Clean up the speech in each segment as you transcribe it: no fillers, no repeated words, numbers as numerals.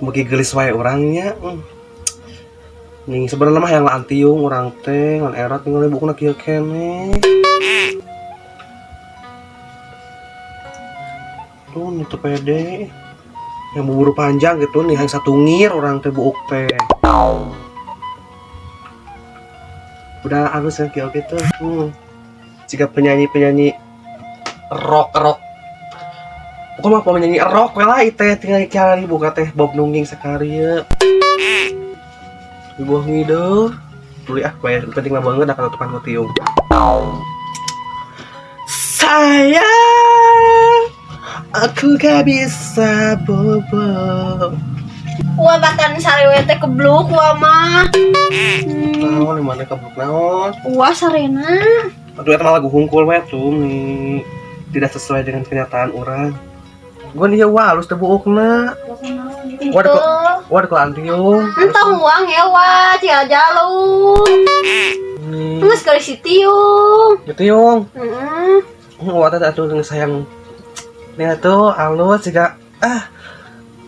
Bagi gelis wae orangnya. Nih sebenarnya mah yang antiung urang teh ngan era tinggal buukna kieu keneh. Tuh nih teu pede. Yang buburu panjang gitu nih hayang satungir urang teh buuk teh. Udah halus ya kieu gitu. Jika penyanyi-penyanyi rock-rock. Pokoknya mah penyanyi rock we lah teh tinggal cari buka teh Bob Nungging sakarieu. Di bawah ngide. Tuli ah, bayar penting mah banget dah tutupan ku tiung. Sayang, aku gak bisa bobo. Wah bahkan sarewe teh kebluk wah mah. Naon di mana kebluk naon? Wah sarena. Aduh eta mah lagu hungkul we tuh nih. Tidak sesuai dengan kenyataan orang. Gua nih ya wah halus teh buukna. Waduh kok, waduh kok antiung. Entong uang ya wah cia jalu. Geus kali si tiung. Ya tiung. Heeh. Wah teh atuh geus sayang. Nih atuh alus jiga ah.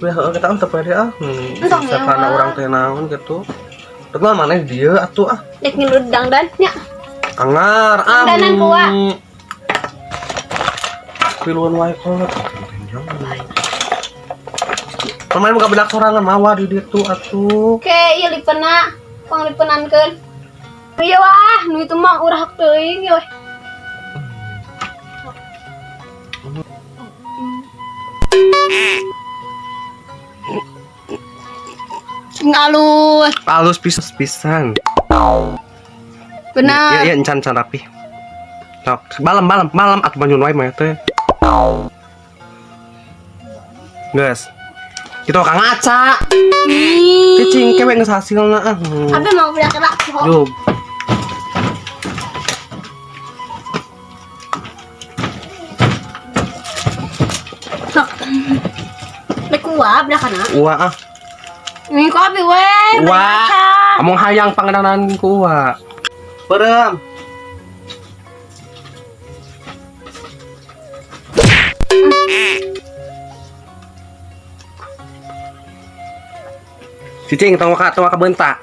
Udah kita teu pede ah. Entong ya, Karena wah. Orang teh naon gitu. Terus mah mana dia atuh ah. Dek ngilu dangdan nya. Angar ah. Dangdanan ku, Wak. Piluan wae kolot. Pemain buka bedak sorangan mawa di ditu atuh. Oke, ieu lipena, panglipenankeun. Iya wah, nu itu mah urah teuing ye weh. Ngalus. Halus pisan. Benar. Iya, iya encan encan rapi. Sok, malam malam malam atuh banjun wae mah teh. Guys. Kita kang ngaca. Cicing kewe geus hasilna ah. Abi mau bedak kena. Jug. Sok. Lek kuah bedak kana. Uwa ah. Ini kok abi we. Uwa. Among hayang pangenanan ku uwa. Perem. Cicing tong waka tong waka bentak.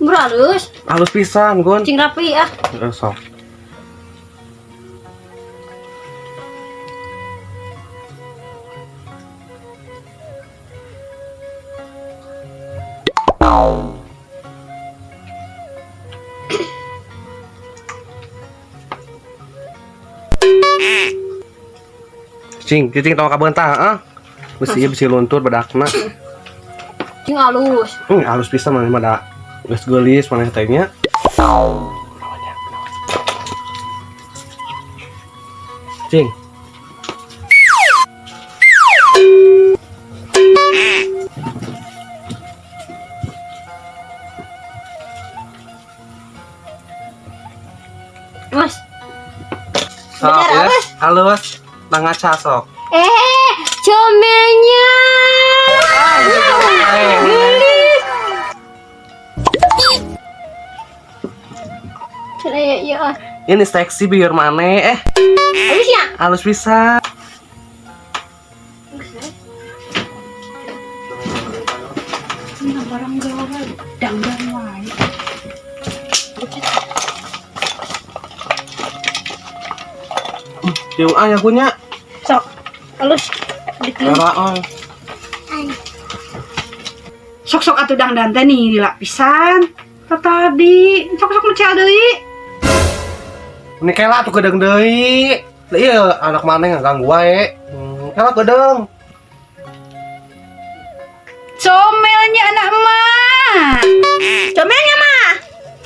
Murah halus. Halus pisan, Gun. Cing rapi ah. Heeh, sok. Cicing, cicing tong waka bentak, heeh. Besi ieu besi luntur bedakna. Cing halus. Halus pisan maneh mah da. Geus geulis maneh teh nya. Cing. Mas. Sok, Bener, ya. halus. Halus. Nang ngaca sok. Comelnya. Gelis. Cenah ya iya. Ini seksi biar mana eh. Halus ya? Halus bisa. Barang gawe dangdan wae. Tiung ah ya punya. Sok. Halus. Era oh. Sok-sok atuh dangdan teh nih dilapisan. Tadi sok-sok mecel deui. Ini kela tuh gedeng deui. Lah iya anak mana yang ganggu wae. Kela gedeng. Comelnya anak emak. Comelnya mah.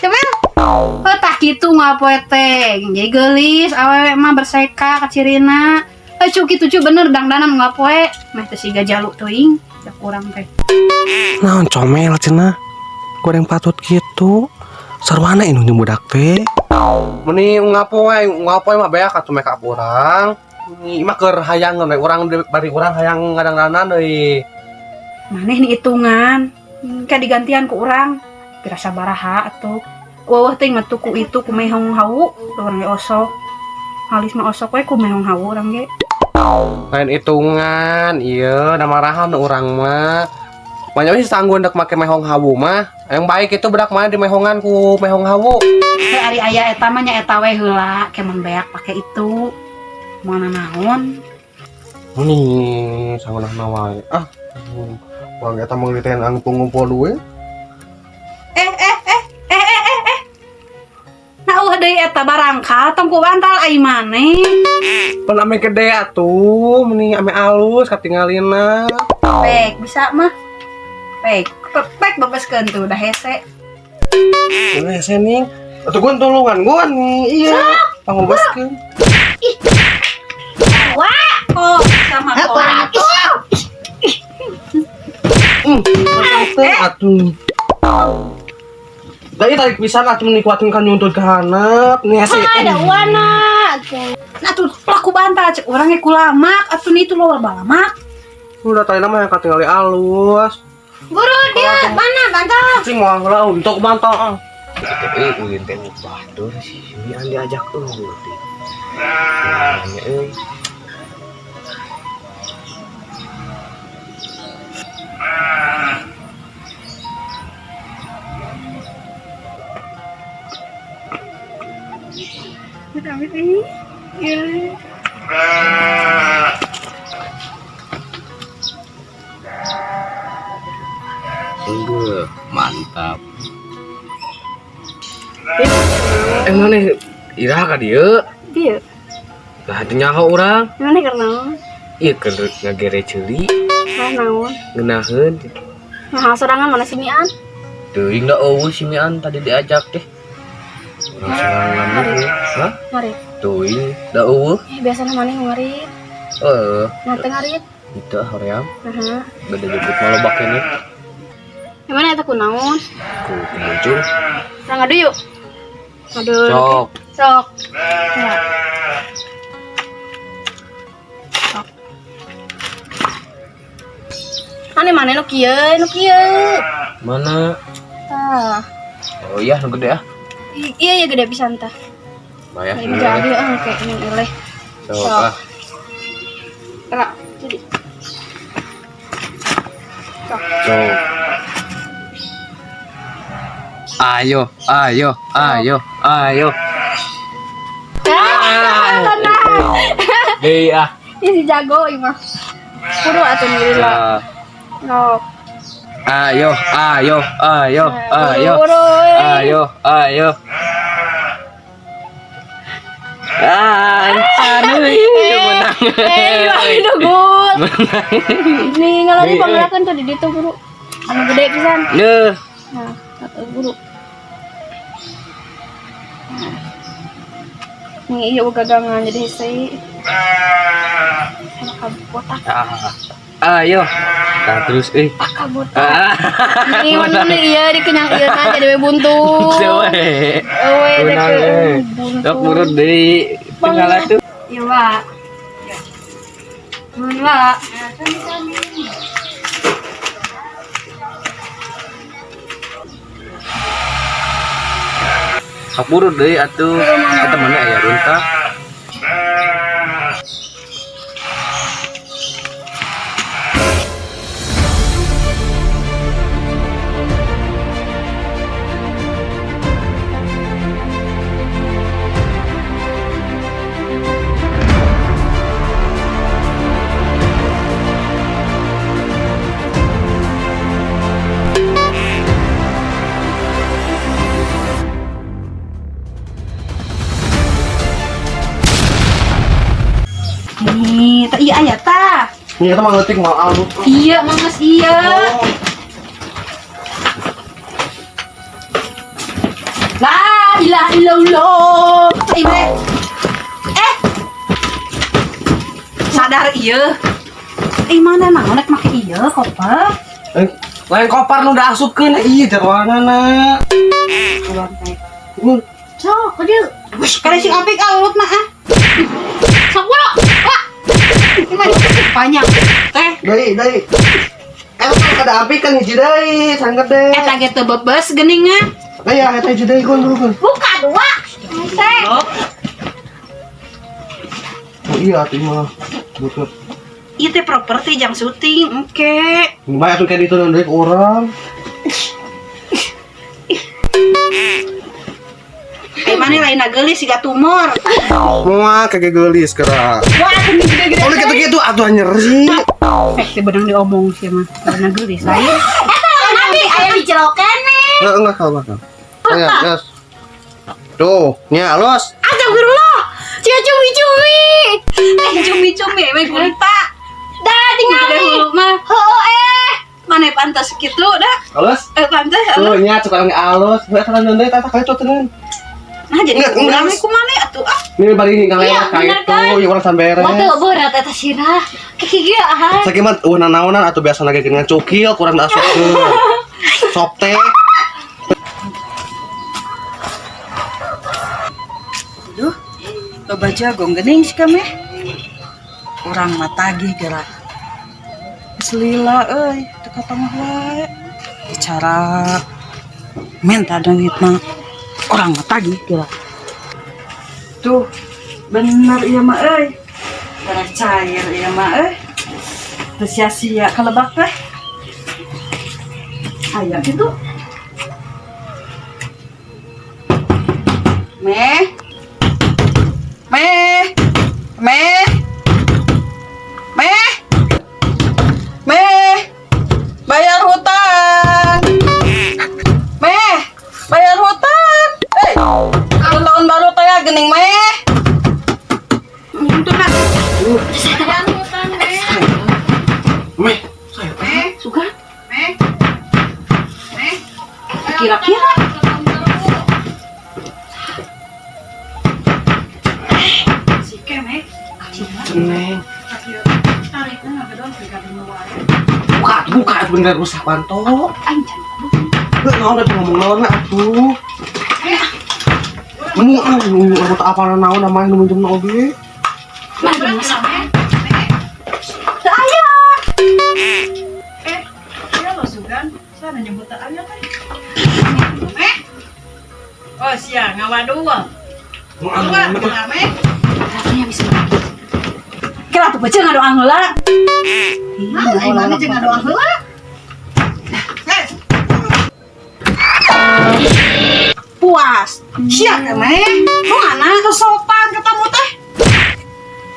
Comel. Oh, tak gitu ngapoe teh. Jadi geulis awewe mah berseka kacirina. Eh cu kitu cu bener dangdanan unggal poe. Meh teh siga jalu teuing da kurang teh. Naon comel cenah. Goreng patut gitu. Sarwana inu jeung budak teh. Meni unggal poe mah beak atuh make up urang. Ini mah keur hayang we urang bari urang hayang ngadangdanan deui. Maneh nih hitungan. Kayak digantian ku urang. Pira sabaraha atuh. Weuweuh teuing mah tuh ku itu ku mehong hawu, urang ge osok. Halis mah osok we ku mehong hawu urang ge. Lain hitungan, iya, da marahan urang mah. Banyak sih sanggup dek make mehong hawu mah. Yang baik itu budak mah di mehongan ku mehong hawu. Heuh ari aya eta mah nya eta we heula, kemun beak pake itu. Moal naon. Nih, sangunahna wae. Ah, urang eta mah ngelitean ngumpul-ngumpul duit. Eh eh eh eh eh eh eh. Nah eueuh deui eta barangka tong ku bantal ai maneh. Pan ame gede atuh, meni ame alus katingalina. Pek bisa mah. Pek, pek bebeskeun tuh udah hese. Ini hese ning. Atuh gua tulungan gua nih, iya. Pangubeskeun. Wah, Oh, sama kok. Teh atuh. Dari tarik pisan atuh meni kuatin kan nyuntut ke hanep. Nih hese. ada wana. Nah tuh pelaku bantal cek urang ge kulamak atuh nih itu loba balamak. Udah tadi nama yang katingali alus. Buru dia mana bantal? Cing moal heula untuk bantal ah. Eh, ulin teh batur si Mian diajak euy teh. Nanya euy. Amit ih. Iya. Tunggu, mantap. Eh mana iraha ka dieu? Dia. Lah teu nyaho urang. Mana karena? Ieu keur ngagere ceuli, Nah, naon? ngeunaheun. Nah, sorangan mana si Mian? Teuing da eueuh si Mian tadi diajak teh. Urang sorangan deui. Hah? Ngarit. Teuing da eueuh. Eh, biasana mana ngarit? Heeh, Nah, teu ngarit. itu hoream. Nah, Beda jemput malobak ini. Gimana eta kunaon? Ku muncul. Urang ngadu yuk. Ngadu. Sok. Sok. Ya. Sok. Ane mana nu kieu, nu kieu. Mana? Tah. Oh iya, nu gede ah. Iya ya gede pisan tah. Bayar. Ini jadi ah kayak ini eleh. Sok ah. Kena. Jadi. Sok. Sok. Ayo, ayo, ayo, ayo. Ah, tenang. Deui ah. Ini si jago ieu mah. Kudu atuh nu lila. Sok. Ayo, ayo, ayo, ayo. Buru, Ayo, ayo. Ah, anu menang. Eh, dugut. Nih ngalari pangerakeun tuh di ditu buru. Anu gede pisan. Yeuh. Nah, atuh buru. Nih iya gagangan jadi hese. Sama kabotak. Ayo. Nah, terus euy. Kabotak. Ah. Nih mana nih iya dikenyang ieu na jadi we buntu. Dewe. Euy dek Menang, Sok buru deui. Tinggal atuh. Iya, Wak. Nuhun, Wak. Sok buru deui atuh. Eta mana aya runtak. Nih, tah iya aya tah. Nih eta mah leutik moal alus. Iya, mangas iya. La ilaha illallah. Ibe. Eh. Sadar ieu. Eh, mana naon rek make ieu koper? Eh, lain koper nu udah asupkeun ieu jarwanana. Keluar teh. Sok, ka dieu. Wih, kali sing apik alut mah ah. Sok buru. Wah, Gimana? Banyak. Teh, Deui, deui. Eh, kada api kan hiji deui, sangget deh. Eta ge teu bebes geuningan. Nah ya, eta hiji deui kun dulu kun. Buka dua. Teh. Oh, Oh iya atuh mah. Butut. ieu teh properti jang syuting, engke. Lumayan atuh kayak ditunan deui ke urang. Eh, mana lain geulis siga tumor. Moal kagak geulis geura. Wah, ini gede-gede. Oh, gitu-gitu atuh nyeri. Eh, teh beunang diomong sih mah. Beunang geulis lain. Eta nanti aya di jero keneh. Enggak, enggak, enggak, enggak. Ya, yes. Tuh, nya halus. Astagfirullah. Cia cumi-cumi. Eh, cumi-cumi we gurita. Dah tinggal Gede hulu mah. Heuh eh. Mana pantas kitu dah. Halus. Eh, pantas. Tuh, nya cukang halus. Enggak terlalu deui tata kali tuh tenan. Nah, jadi Enggak, kurang enggak. ku mana atuh ah. Ini bari ngalewat Iya, ka bener itu, kan? ya urang samberes. Wah, teu berat eta sirah. Kiki ge ah. Sakieu mah eueuh nanaonan atuh biasa lagi dengan cukil kurang diasupkeun. Sop teh. Aduh, loba jagung geuning si kami. Urang mah tagih geura. Geus lila euy, teu katongah wae. Bicara menta deungitna. Urang mah tagih geura. Tuh, bener ieu mah euy. Darah cair ieu mah euy. Teu sia-sia kalebak teh. Aya kitu. Meh. Meh. Meh. Meh. Meh. Bayar hutang. Meh. Bayar hutang. Eh, tahun baru teh ya geuning meh. Untuk nah. Meh, Suka. Kira-kira. Si Keme. Ceneng. Buka, buka bener rusak panto. Aing can. Heuh, naon atuh ngomong naon atuh. Meni ah, nu aku tak apa naon namanya nu minjem oge. Mana masak? Teu aya. Eh, iya lo sugan. Sana nyebut teh aya teh. Meh. Oh, sia ngawadua. Keluar, keluar, meh. Rasanya bisa. Kira tuh beuceung ngadoang heula. Ah, aing mana jeung ngadoa heula. Eh, Puas. Sia teh meh. Nu mana? teu sopan ketemu teh.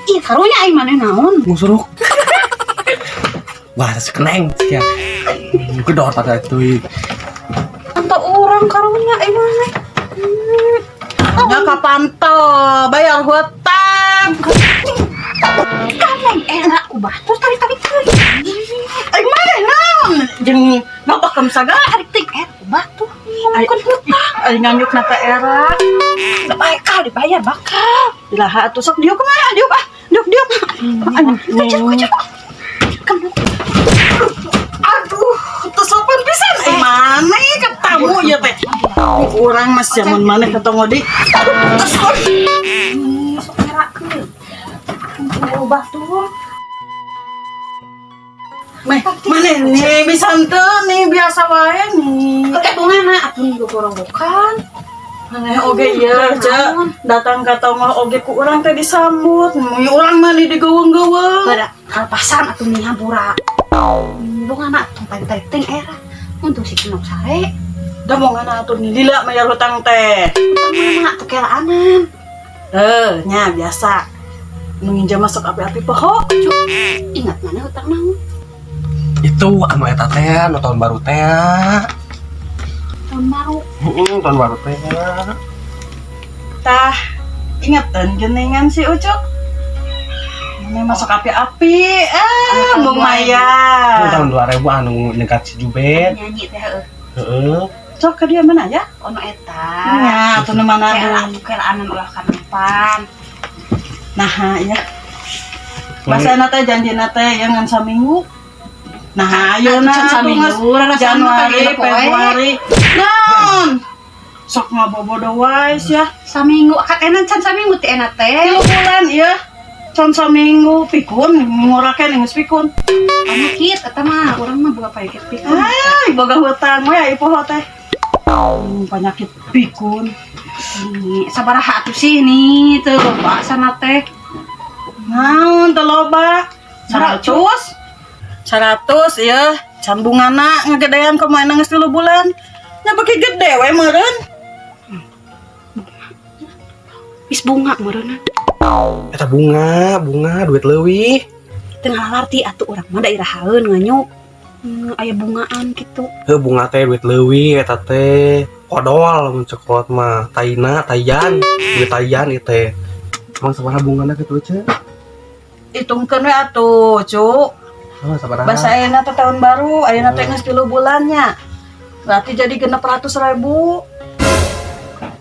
Ih, karunya aing maneh naon? Ngusuruk. Wah, sekeneng ya. Gedor pada itu. Anto urang karunya aing maneh. Nya ka panto, bayar hutang. Kaneng era ku batur tarik-tarik teuing. Aing maneh naon? Jeung ngapakem sagala. Tarik teuing era ku batur. Ngomongkeun hutang. Aing nganyuk na teh era. Bakal dibayar bakal. Ilaha atuh sok diuk kumaha diuk ah. Diuk diuk. Aduh, aduh, teu sopan pisan aing maneh ketemu ieu teh. Urang mah sia mun maneh ketemu di. Sok ngerakeun. Ku batur. Meh, maneh nih bisa henteu nih biasa wae nih. Ketunganna atuh nih gogorowokan. Maneh oge ieu ce datang ka tonggoh oge ku urang teh disambut. Mun urang mah nih digeuweung-geuweung. Bada kalepasan atuh nih hampura. Bongana atuh tarik-tarik teuing era. Untung si Kenok sare. Da bongana atuh nih lila mayar hutang teh. Hutang mana atuh kelaanan. Eh, nya biasa. Nu nginjem masuk api-api poho. Ingat mana hutang naon? Itu anu eta teh, nu tahun baru teh. Tahun baru. Heeh, tahun baru teh. Tah, ingetan geningan si Ucuk. Ini masuk api-api, eh, lumayan. Tahun 2000 anu nyegat si Jubed. Nyanyi teh heueuh. Heeh. Sok ke dia mana ya? Ono eta. Nya, atuh nu mana Kela deui. atuh kelaanan ulah kanempan. Nah, ya. Bahasa teh janjina teh ya ngan saminggu. Nah, ayeuna Can atuh saminggu, geus rarasaan mah Januari, kagak poe. Februari. Naon? Sok ngabobodo wae sia. Saminggu kan enak can saminggu teh enak teh. 3 bulan ieu. Can saminggu pikun ngurakeun geus pikun. Penyakit eta mah urang mah boga penyakit pikun. Ay, boga hutang we ai poho teh. Penyakit pikun. Nih, sabaraha atuh sih nih teu loba sana teh. Naon teu loba? 100. 100 ieu can bungana ngagedean kumaha geus 3 bulan. Nya beuki gede we meureun. Wis bunga meureunna. Eta bunga, bunga duit leuwih. Teu ngalarti atuh urang mah da irahaeun nganyuk. Aya bungaan kitu. Heuh bunga teh duit leuwih eta teh. Kodol mun cek kolot mah, taina, taian, duit taian ieu teh. Emang sabaraha bungana kitu ce? Hitungkeun we atuh, Cu. Oh, sabaraha? Basa ayeuna teh tahun baru, ayeuna teh geus 3 bulannya. Berarti jadi 600.000.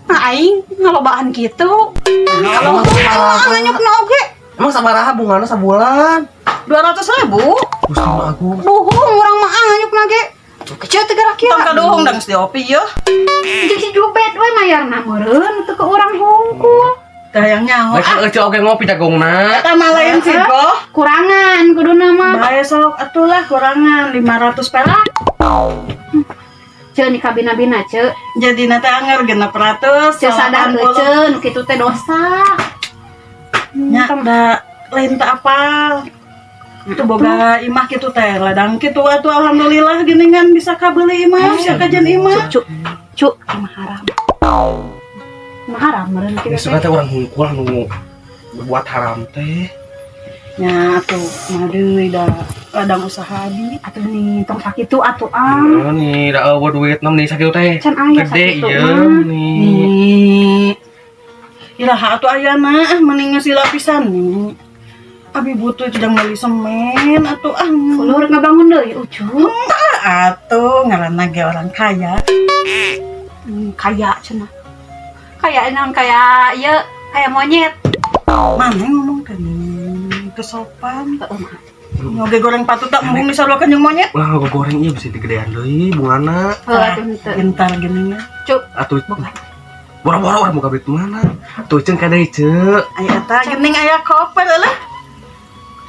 Nah aing ngalobaan kitu. Emang sabaraha? Nganyukna oge. Emang sabaraha bungana sabulan? 200.000. Gusti mah aku. Duhung urang mah nganyukna ge. Kecil teh gerak Tong kaduhung da geus diopi yeuh. Jeung si Jubet we mayarna meureun teu ke urang hungkul. Teh hayang nyaho. Baik kan euceu oge ngopi jagongna. Eta mah lain sih, Goh. Kurangan kuduna mah. Bae sok atuh lah kurangan 500 perak. Ceu ni kabina-bina ceu. Jadi nanti anger 600. Ceu sadar ceu nu kitu teh dosa. Nya da lain teh apal. Itu boga imah kitu teh ladang kitu atuh alhamdulillah geuningan bisa kabeuli imah, bisa kajian imah. Cuk cuk imah haram. Imah haram meureun kitu Geus suka teh urang hungkul anu berbuat haram teh. Nya atuh mah deui da ladang usaha abi. Atuh nih tong sakitu atuh ah. Heeh nih da eueuh duit nem nih sakitu teh. Can aya Gede sakitu ieu mah. nih. Nih. Iraha atuh ayana ah mending geus lapisan nih. Abi butuh itu jang meuli semen atuh ah. Ulur ngabangun deui ucu. Atuh ngaranna ge orang kaya. Kaya cenah. Kaya naon kaya ieu kaya monyet. Mana ngomong kan kesopan. Heeh mah. Ngoge goreng patut tak embung disaruakeun jeung monyet. Ulah ngagoreng ieu bisa digedean deui bungana. Heuh atuh henteu. Pintar geuning. Cuk, Atuh boro-boro urang boga duit mana? Tuh ceung ka deui ceu. Aya eta geuning aya koper eulah.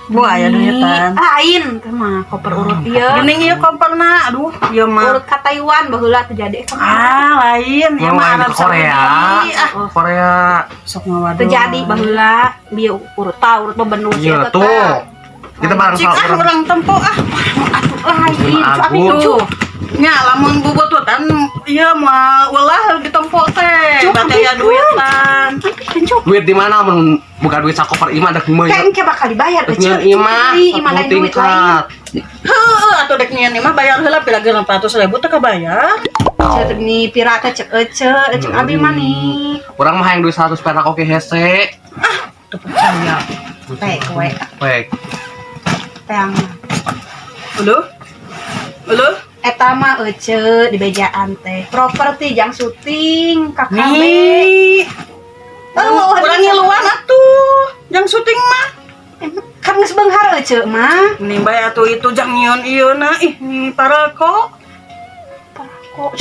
Bu aya duitan. Lain teh mah koper urut ieu. Geuning ieu komperna, aduh, ieu mah. Urut ka Taiwan baheula teu jadi. Ah, lain ieu Emang mah lain Arab ke Korea. Saudi. Ah, Korea. sok ngawaduh. Teu jadi baheula bieu urut ta urut bebenung si Iya eta tuh. teh. Kita bareng Cik ah sama orang. urang tempo ah. Atuh lain Lima cu abi agung. cu. Nya lamun bubututan ieu moal ulah ditempo teh. Cuk, Berarti aya abikeun. duitan. Abikeun cu. Duit di mana mun buka duit sakoper imah dek mah. Kayak engke bakal dibayar Dek ceu. nyieun imah, Imah lain duit lain. tingkat. Heueuh atuh dek nyieun imah bayar heula pira 600.000 teh kabayar. Ceu teh ni pira teh cek ece, cek abi mah nih. Urang mah hayang duit 100 perak oke hese. Teu percaya. Teh kowe Baik. teang. Uluh. Uluh. Eta mah ece di bejaan teh. Properti jang syuting KKB. Nih. Oh, Urang ngiluan atuh. Jang syuting mah. Kan geus beunghar ece mah. Nih bae atuh itu jang nyieun ieu na ih nih parako. Kok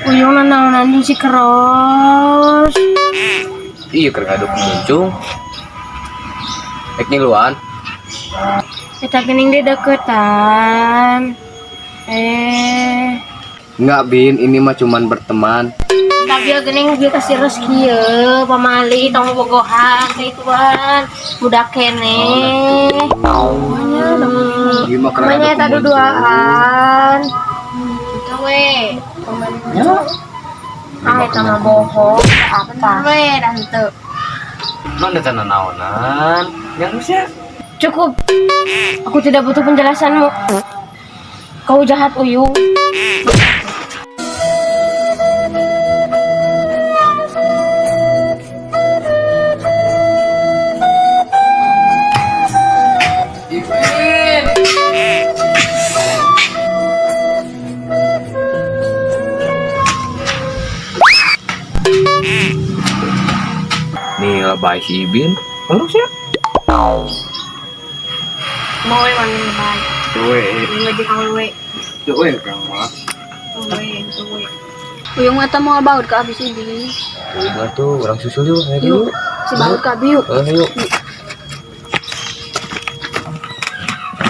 Uyung nanaonan jeung si keros. Iya keur ngaduk muncung. Rek ngiluan. Eta geuning dedeketan. Eh, Enggak Bin, ini mah cuman berteman. tapi ya geuning dia kasih rezeki ye, pamali tong bogohan kaituan. Budak keneh. Ieu mah keur Makanya ngaduk eta muncung. duduaan. Itu we. Ah, eta mah bohong apa? We, tante. Mana teh nanaonan? Yang sih. Cukup. Aku tidak butuh penjelasanmu. Kau jahat, Uyung. Nih lebay si Ibin. Terus ya. Mau we wani lebay. Tuh, Ini jeung awewe. tuh, kang mah. Tuh, tuh. Uyung eta mau baut ke abis ini. Udah tuh, urang susul yuk, ayo Yuk, si baut ke abi yuk. Eh, yuk.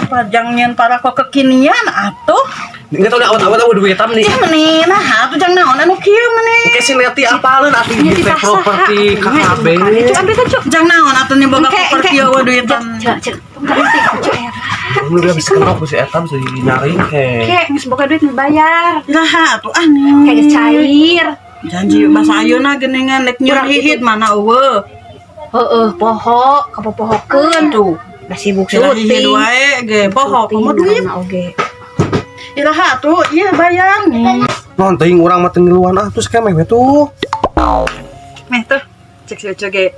Pajang nyen para kok kekinian atuh. Enggak tahu awat-awat awat duit hitam nih. Ih meni nah atuh jang naon anu kieu meni. Kayak si Neti apaleun atuh Nya di titah saha properti atuh nya, KKB. Itu ambil teh, Cuk. Jang naon atuh nih boga Engke, properti engke. eueuh duitan. Cek, cek. Tunggu nanti, Cuk, era. Lu udah bisa kenok bisa eta bisa nyari ke. Kek, geus boga duit dibayar. Iraha atuh ah nih. Kayak geus cair. Janji bahasa ayeuna geuningan rek nyur hihit mana eueuh. Heeh, poho, kapopohokeun. Tuh. Udah sibuk Sila hihit syuting. wae ge poho komo duit. Mana oge. Iraha atuh ieu bayar nih. Non teuing urang mah teu ngiluan ah terus kemeh we tuh. Meh tuh cek si Ucu ge.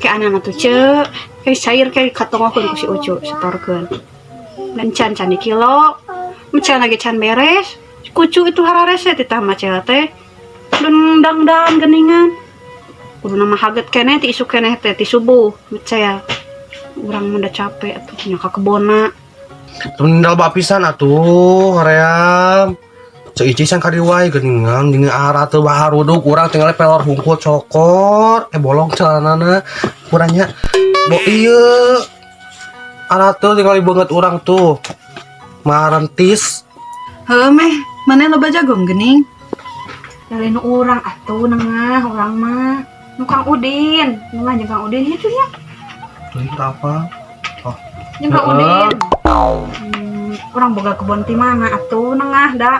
Kayak anak tuh cek. Kayak cair kayak katongokeun ku si Ucu setorkeun. Dan can can di kilo. Mecan lagi can beres. Kucu itu hararese titah macel teh. Dendang dan geningan. Kudu nama haget keneh ti isuk keneh teh ti subuh mecel. Urang mah udah capek atuh nya ka kebona. Tundal bapisan atuh hoream. Cek ici san kadi wae geuningan jeung arah teu baharuduk urang tinggal pelor hungkul cokor eh bolong celanana kurangnya bo ieu arah teu tinggal banget urang tuh marentis. Heuh meh, maneh loba jagong geuning. Lain urang atuh nengah urang mah. Nu Kang Udin, nengah jeung Kang Udin itu ya. Teuing apa? Jeung Kang Heeh. Udin. Urang boga kebon ti mana atuh nengah da.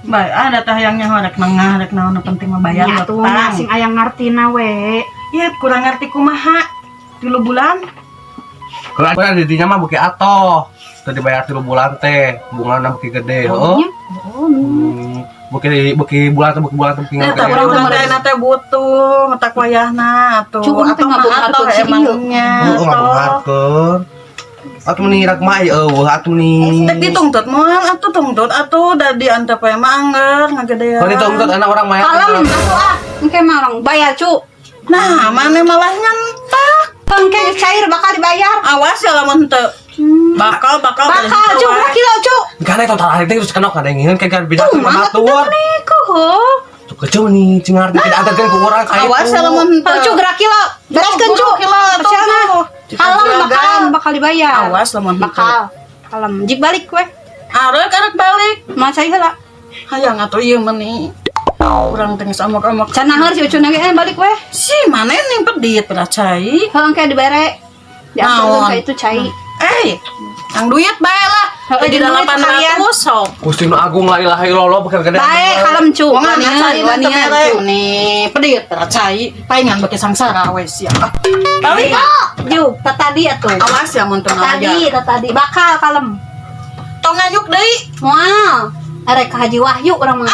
Bae ada tah yang nyaho rek nengah rek naon nu penting mah bayar Ya atuh nya utang. sing aya ngartina we. Ieu kurang ngerti kumaha. 3 bulan. Kalau kan di dinya mah beuki atoh. Teu dibayar 3 bulan teh, bungana beuki gede, heuh. Nya. Oh, Beuki beuki bulan teh beuki bulan teh beuki Eta gede. urang teh na teh butuh metak wayahna atuh. Cukup teh Atau mah ngabeungharkeun atoh si ieu. emangnya. Heeh, atoh. ngabeungharkeun. Atuh meni rek mah eueuh atuh nih. Tek ditungtut moal atuh tungtut atuh da di antep we mah angger ngagedean. Kalau ditungtut anak orang mah. Kalem atuh ah. Engke mah orang bayar cu. Nah, maneh malah nyentak. Engke geus cair bakal dibayar. Awas ya lamun henteu. Bakal bakal Bakal cu, berapa kilo cu? Kan eta tarik teh terus kenok ada yang ngin kayak beda Tuh, sama mangga batur. Niku heuh. Tuh kecil nih cengar diantarkeun ku urang ka Awas ya lamun henteu. Heuh cu gerak kilo. Bereskeun cu. Kilo atuh. Percaya. Kalem bakal bakal dibayar. Awas lamun henteu. Bakal. Kalem jik balik we. Arek arek balik. Mau cai heula. Hayang atuh ieu meni. Urang teh geus amok-amok. Can naheur si Ucu ge balik we. Si maneh ning pedit pada cai. Heuh engke dibere. Diantarkeun Naon? ka itu cai. Eh, yang duit bae lah. Heeh, Jadi jeung duit sekalian. 800 sok. Gusti nu agung la ilaha illallah beuki gede. Bae kalem cu. Wongan Wanian, cai dan wanian teu cu. nih pedit pada cai. Palingan beuki sangsara we sia. Ah, Balik. Ju, tadi atuh. Awas ya mun teu Tadi, ngabayar. tadi. Bakal kalem. Tong nganyuk deui. Moal. Arek ka Haji Wahyu urang mah.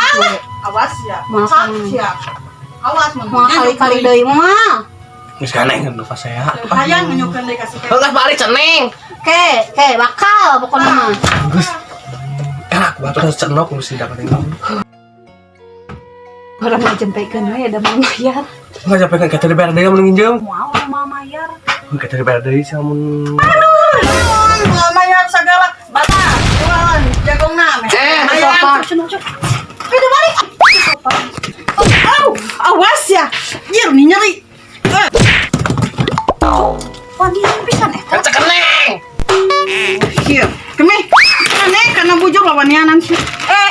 Awas ya. Moal Sak sia. Awas mun Moal kali-kali deui moal. Geus kaneng nu pasea. Hayang nganyukeun deui ka si Keke. Geus balik ceneng. Ke, ke bakal pokoknya mah. Geus. Enak batur cenok mesti dapat ini. Urang mah jempekeun we da mau mayar. Enggak capek kan kata dibayar deui mun nginjem. Moal urang mah mayar. Kata dibayar deui sih mun. Moal mayar sagala. Bata, jualan jagongna meh. Eh, Hayang. sopan. Cu, cu. Itu balik. Au, awas ya. Nyir nih nyeri. Eh, Wanian pisan eta. Ceneng. Kieu. Kemeh. Kene kana bujur lawanianan sih. Eh,